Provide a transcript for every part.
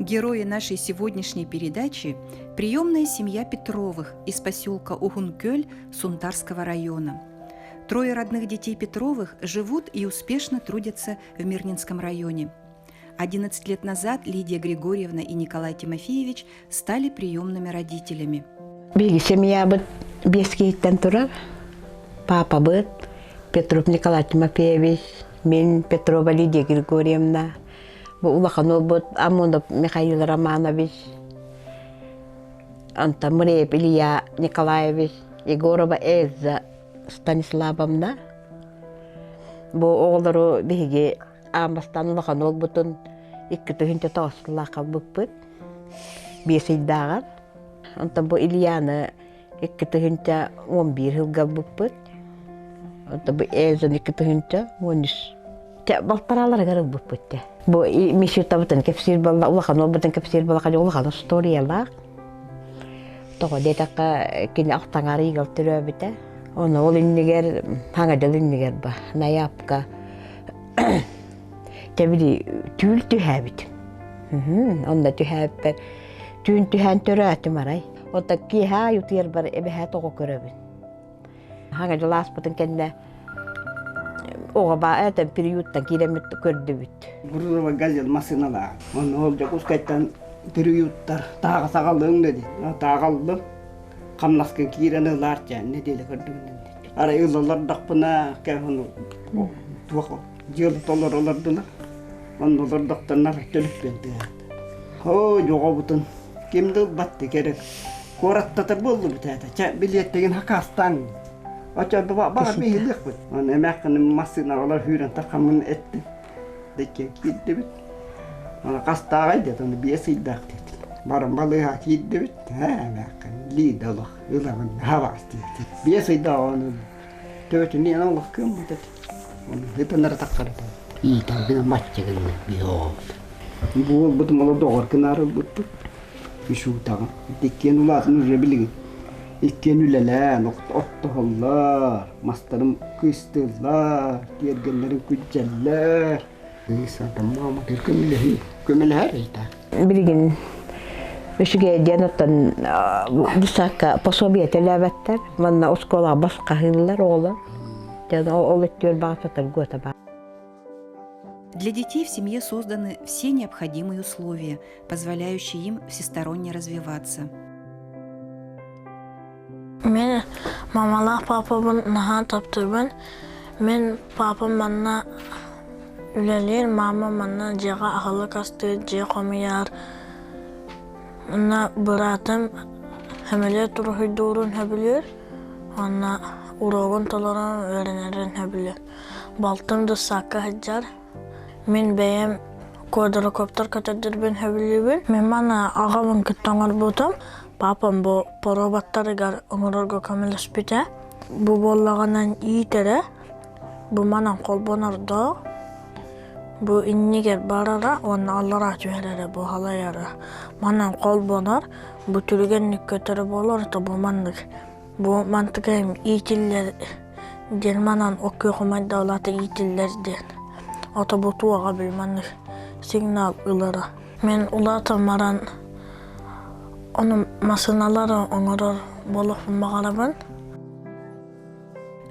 Герои нашей сегодняшней передачи – приемная семья Петровых из поселка Угункёль Сунтарского района. Трое родных детей Петровых живут и успешно трудятся в Мирнинском районе. 11 лет назад Лидия Григорьевна и Николай Тимофеевич стали приемными родителями. Биһиги семьябыт биэс киһиттэн турар. Папабыт Петров Николай Тимофеевич, мин Петрова Лидия Григорьевна, бу улахан уолбут Амонов Михаил Романович, онтон Мыреев Илья Николаевич, Егорова Эльза Станиславовна. Бу оҕолору биһиги аан бастаан улахан уолбутун 2 9 сыллаах ылбыппыт, биэс ыйдааҕар. Онтон бу Ильяны 2011 сылга ылбыппыт. Онтон бу Эльзаны 2013 балтарааларыгар ылбыппыт те. Бу Мишутабытын кэпсиир буолла, улахан уолбутун кэпсиир буолла, улахан историялаах. Тоҕо диэтэххэ, кини ахтаҥар ыйгал төрөөбүтэ. Ону ол иннигэр, хаҥа дьыл иннигэр ба, найаапка тэбили түүл түһээбит. Онно түһээбиппэр түүн түһээн төрөөтүм арай. Оттон киэһэ аайы утуйарбар эбэһээт оҕо көрөбүн. Хаҥа дьыл ааспытын кэннэ оҕо баа этэн приюттан киирэммит көрдүбүт. Грузовой газель массыыналаах. Онно ол Дьокуускайтан приюттар тааҕа саҕалыаҥ да дии. Тааҕаллым. Хамнаскын киирэн ылаар чээн нэдиэлэ көрдүгүнэн дии. Арай ылалардахпына кэһэн туох дьыала толоролордулар. Онно олордохтоннор төлөппүөн тыаһаат. Оо, дьоҕобутун ким да ылбат керек. Куораттатар буоллубут ээтэ. Чэ, билиэттэгин хакаастааҥ. Оччо баҕар биһилиэхпит. Оны эмээххин массыынаҕалар хүүрэн тархаммын эттим. Дикке киирдибит. Аны хастааҕай диэт, аны биэс ыйдаах диэтим. Баран балыыһа киирдибит. Ээ, эмээххин лида олох ылабын хабаас диэтим. Биэс ыйдаах ону төбөтүн иэн олох кыаммыт этэ. Оны ытанара таххарыта. Иитэрбин маччыгынна биһоҕобут. Бу уолбутум олор доҕор гынаары ылбыппыт. Ишуутаҕын. Иккиэн улаатын уже билигин. Иккиэн үлэлээн, оттоһоллор, мастарын кыстыыллар, тиэргэннэрин күддьэллэр. Мама көмөлөһүү, көмөлөһөр ыйта. Билигин үчүгэй диэн оттон бусаакка пособие төлөөбөттөр. Манна оскуолаҕа бас хаһыыллар оҕолор. Ол өттүгэр баҕа льгота баар. Для детей в семье созданы все необходимые условия, позволяющие им всесторонне развиваться. Мин мамалаах папабын наһаа таптыыбын. Мин папам манна үлэлиир, мама манна дьиэҕэ аһылык астыыр, дьиэ хомуйар. Уонна быраатым сөмөлүөт уруһуйдуурун сөбүлүүр уонна уруогун толорон үөрэнэрин сөбүлүүр. Балтым дьыссаакка сылдьар. Мин бэйэм квадрокоптер көтөрдөрбүн сөбүлүүбүн. Мин маны аҕабын кытта оҥорбутум. Папам бу поробаттарыгар оҥорорго көмөлөспүтэ. Бу буоллаҕынан иитэрэ, бу манан холбонордоох, бу иннигэр барара уонна аллараа түһэрэрэ бу халайара. Манан холбонор, бу түргэнник көтөрө буолар, то бу маннык бу мантыкайым иитиллэр диэн манан оккуохумайдаалаата иитиллэр диэн. Ото бу туоҕа бил маннык сигнал ылара. Мин улаатан баран ону массыыналары оҥорор буолуохпун баҕарабын.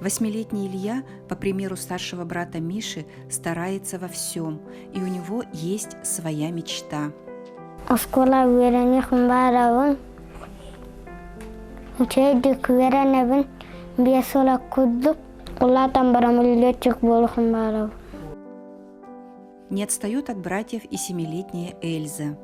Восьмилетний Илья, по примеру старшего брата Миши, старается во всем, и у него есть своя мечта. Оскуола үөрэниэхпин баҕарабын. Үчүгэйдик үөрэнэбин. Биэс сыла курдук улаатан баран летчик буолуохпун баҕарабын. Не отстает от братьев и семилетняя Эльза.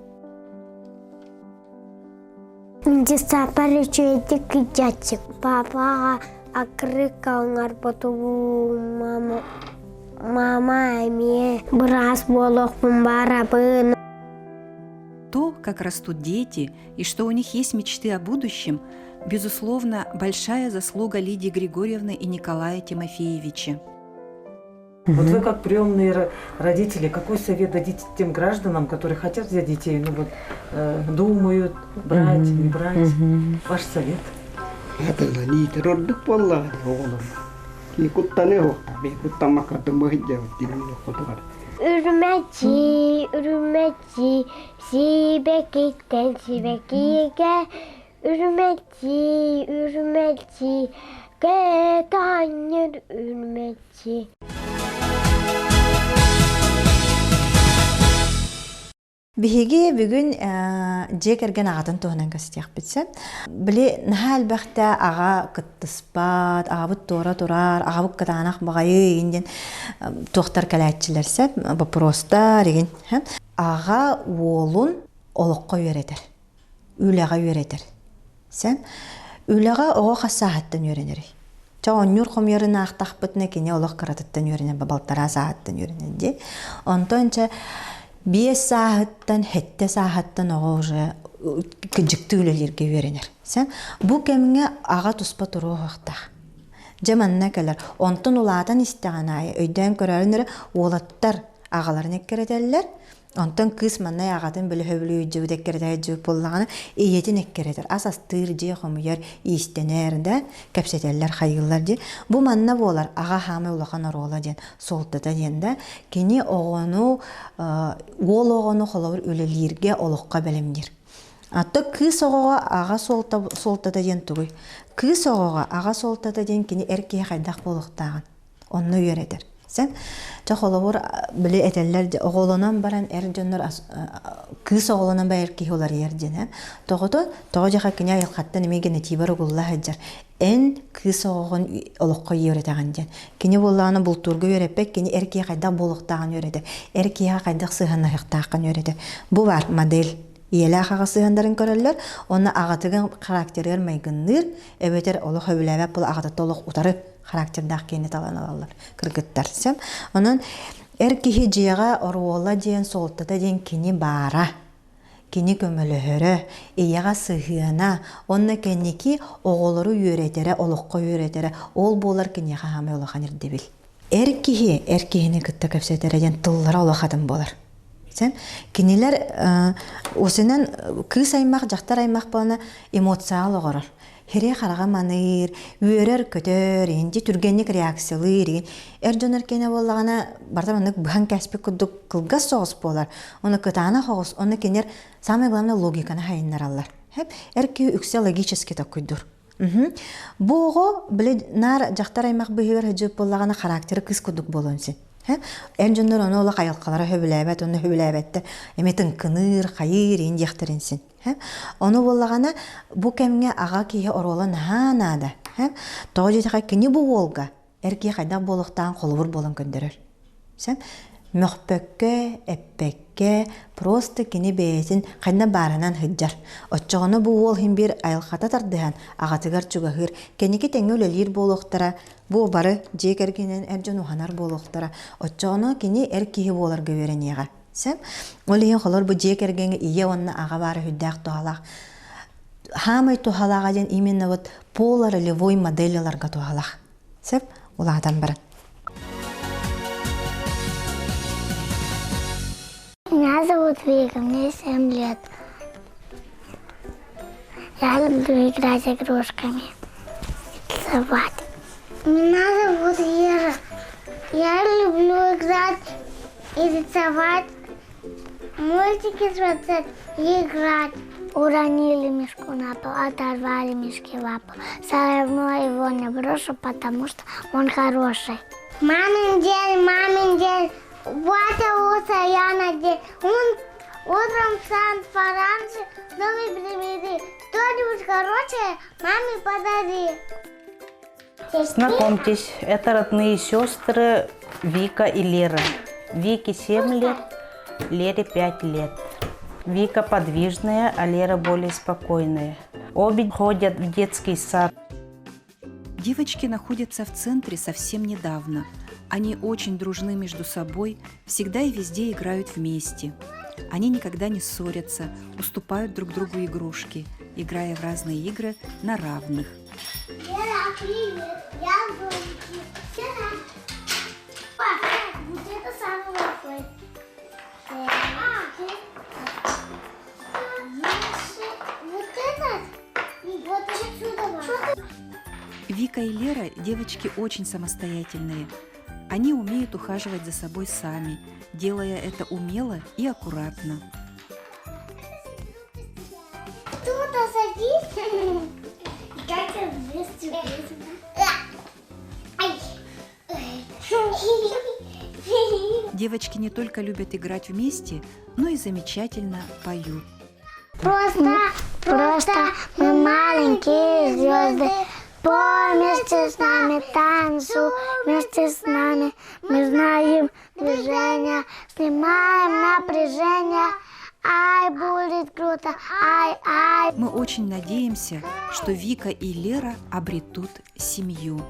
Десапар үчүгэйдик кыдьааччык. Папаҕа аккырыыкка оҥорботубу мама мама эмиэ быраас буолуохпун баарабын. То, как растут дети и что у них есть мечты о будущем, безусловно, большая заслуга Лидии Григорьевны и Николая Тимофеевича. Вот вы как приемные родители, какой совет дадите тем гражданам, которые хотят взять детей, ну вот думают, брать, не брать? Ваш совет? Это иитэр ордук буоллаҕа дии оҕолорго. Кии куттаныа суохтаах, бии куттаммакка тыммыһыт диэбит дии хотугар. Үрүмэччи, үрүмэччи, сибэкиттэн сибэкигэ, үрүмэччи, үрүмэччи, кэт анньыр үрүмэччи. Биһиги бүгүн дьиэ кэргэн аҕатын туһунан кэпсэтиэхпит сөп. Били наһаа элбэхтэ аҕа кыттыспат, аҕабыт туора турар, аҕабыт кытаанах баҕайы игин диэн туохтар кэлээччилэр сөп, боппуруостар игин. Аҕа уолун олоххо үөрэтэр, үлэҕэ үөрэтэр. Сен үлэҕэ оҕо хас сааһыттан үөрэнэрий? Чэ оонньуур хомуйарын аахтахпытына кини олох кыратыттан үөрэнэр балтараа сааһыттан үөрэнэр дии. Онтон чэ биэс сааһыттан, сэттэ сааһыттан оҕо уже кыдьыктыы үлэлииргэ үөрэнэр. Сен бу кэмҥэ аҕа туспа туруоһуохтаах. Дьэ манна кэлэр. Онтон улаатан истэҕин аайы өйдөөн көрөөрүн эрэ уолаттар аҕаларын эккирэтэллэр, Онтон кыыс маннай аҕатын бөлөһөбүлүү дьыбыт эккирэтэ дьыбыт буоллаҕына ийэтин эккирэтэр, ас астыыр, дьиэ хомуйар, иистэнэр да, кэпсэтэллэр, хайыыллар дии. Бу манна буолар аҕа хаамай улахан оруола диэн, суолтата диэн да, кини оҕону, уол оҕону холобур үлэлииргэ, олоххо бэлэмниир. Ато кыыс оҕоҕо аҕа суолта, суолтата диэн тугуй? Кыыс оҕоҕо аҕа суолтата диэн кини эр киһи хайдах буолуохтааҕын онно үөрэтэр. Сен чэ холобур били этэллэр оҕолонон баран эр дьоннор кыыс оҕолонон баран эр киһи уларыйар диэн тоҕото тоҕо дьаха кини айылҕаттан эмиэ генетивар угулла сылдьар эн кыыс оҕоҕун олоххо үөрэтэҕин диэн кини буоллаҕына бултуурга үөрэппэт кини эр киһи хайдах буолуохтааҕын үөрэтэр эр киһиэхэ хайдах сыһыаннаһыахтааххын үөрэтэр бу бар модель ийэлээх аҕа сыһыаннарын көрөллөр уонна аҕатыгын характерыгар майгынныыр эбэтэр олох сөбүлээбэт буола аҕатыттан олох утары характердаах киһини талан ылаллар кыргыттар. Сөп. Онон эр киһи дьиэҕэ оруола диэн суолтата диэн кини баара, кини көмөлөһөрө, ийэҕэ сыһыана уонна кэнники оҕолору үөрэтэрэ, олоххо үөрэтэрэ ол буолар киниэхэ хаамай улахан ирдэбил. Эр киһи эр киһини кытта кэпсэтэрэ диэн тыллара олох атын буолар. Сен кинилэр осынан кыыс аймах, дьахтар аймах буолана эмоцияҕа олоҕорор. Хири хараҕа маныыр, үөрэр-көтөр, инди түргэнник реакциялыыр игин. Эр дьон эркиэнэ буоллаҕына, барыта маннык быһан кээспит курдук кылгас соҕус буолар. Ону кытаанах оҕус, ону кинилэр самое главное логиканы хайыннараллар. Эр киһи үксэ логически токкуйдуур. Бу оҕо, били наар дьахтар аймах быһыгар сылдьыбыт буоллаҕына характера кыыс курдук буолуон син. Эр дьоннор ону олох айылҕалара сөбүлээбэт, онно сөбүлээбэттэр. Эмиэ тыҥкыныыр, хайыыр иин диэхтэрин син. Ону буоллаҕына, бу кэмҥэ аҕа киһи оруола наһаа наада. Тоҕо диэтэххэ, кини бу уолга эр киһи хайдах буолуохтааҕын холобур буолан көрдөрөр. Мөхпөккө, эппэккэ, просто кини бэйэтин ханна баарынан сылдьар. Оччоҕуна бу уол иһин биир айылҕата тардыһан, аҕатыгар чугаһыыр, кэнники тэҥҥэ үлэлиир буолуохтара, бу бары дьиэ кэргэнинэн эр дьон уһанар буолуохтара. Оччоҕуна кини эр киһи буоларга үөрэниэҕэ. Сөп. Ол иһин холор бу дьиэ кэргэҥҥэ ийэ уонна аҕа баара сүрдээх туһалаах. Хаамай туһалааҕа диэн именно вот полуролевой модель ыларга туһалаах. Сөп. Улаатан баран. Меня зовут Вика, мне 7 лет. Я люблю играть игрушками, рисовать. Меня зовут Вера. Я люблю играть и рисовать, мультики смотреть и играть. Уронили мишку на пол, оторвали мишке лапу. Все равно его не брошу, потому что он хороший. Мамин день, мамин день, вот утро я надеюсь. Он утром встанет пораньше, домой приведи. Что-нибудь хорошее маме подари. Знакомьтесь, это родные сестры Вика и Лера. Вике 7 лет, Лере 5 лет. Вика подвижная, а Лера более спокойная. Обе ходят в детский сад. Девочки находятся в центре совсем недавно. Они очень дружны между собой, всегда и везде играют вместе. Они никогда не ссорятся, уступают друг другу игрушки, играя в разные игры на равных. Лера, привет! Я Зонтик. Лера! Папа, вот это самый плохой. А, вот этот? Вот отсюда. Вика и Лера – девочки очень самостоятельные. Они умеют ухаживать за собой сами, делая это умело и аккуратно. Тут садись. Как вместе Девочки не только любят играть вместе, но и замечательно поют. Просто, просто мы маленькие звезды. Пой вместе с нами танцуй, вместе с нами мы знаем движение, снимаем напряжение. Ай, будет круто, ай, ай. Мы очень надеемся, что Вика и Лера обретут семью.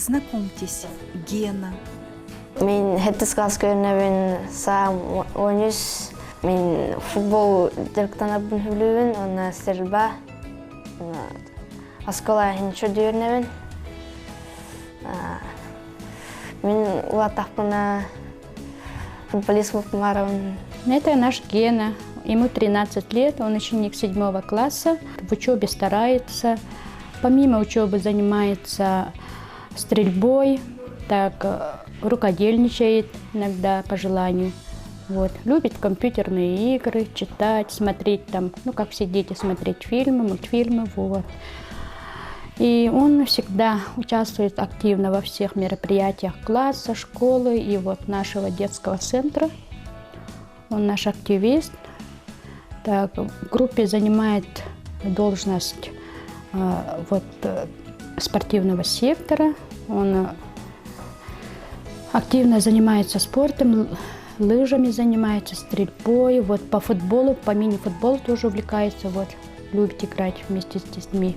Знакомьтесь, Гена. Мин хэттис класска үөрэнэбин саам 13 мин футбол дьарыктанарбын сөбүлүүбүн уонна стрельба оскуола иһин үөрэнэбин мин улааттахпына футболист буолбумаарабын Это наш Гена. Ему 13 лет, он ученик седьмого класса, в учебе старается. Помимо учебы занимается стрельбой, так рукодельничает иногда по желанию. Вот. Любит компьютерные игры, читать, смотреть там, ну, как все дети, смотреть фильмы, мультфильмы, вот. И он всегда участвует активно во всех мероприятиях класса, школы и вот нашего детского центра. Он наш активист. Так, в группе занимает должность э, вот, э, спортивного сектора. Он активно занимается спортом, лыжами занимается, стрельбой. Вот по футболу, по мини-футболу тоже увлекается. Вот, любит играть вместе с детьми.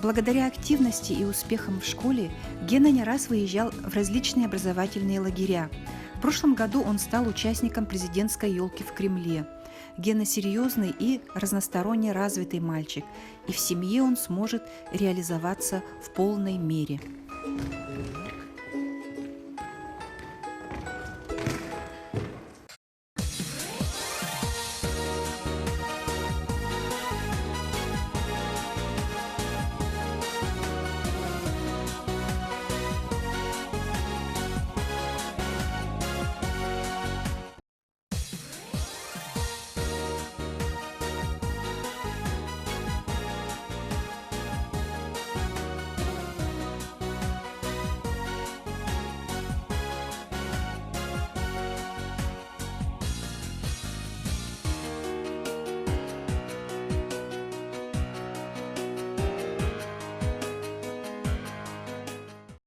Благодаря активности и успехам в школе Гена не раз выезжал в различные образовательные лагеря. В прошлом году он стал участником президентской елки в Кремле. Гена серьезный и разносторонне развитый мальчик, и в семье он сможет реализоваться в полной мере.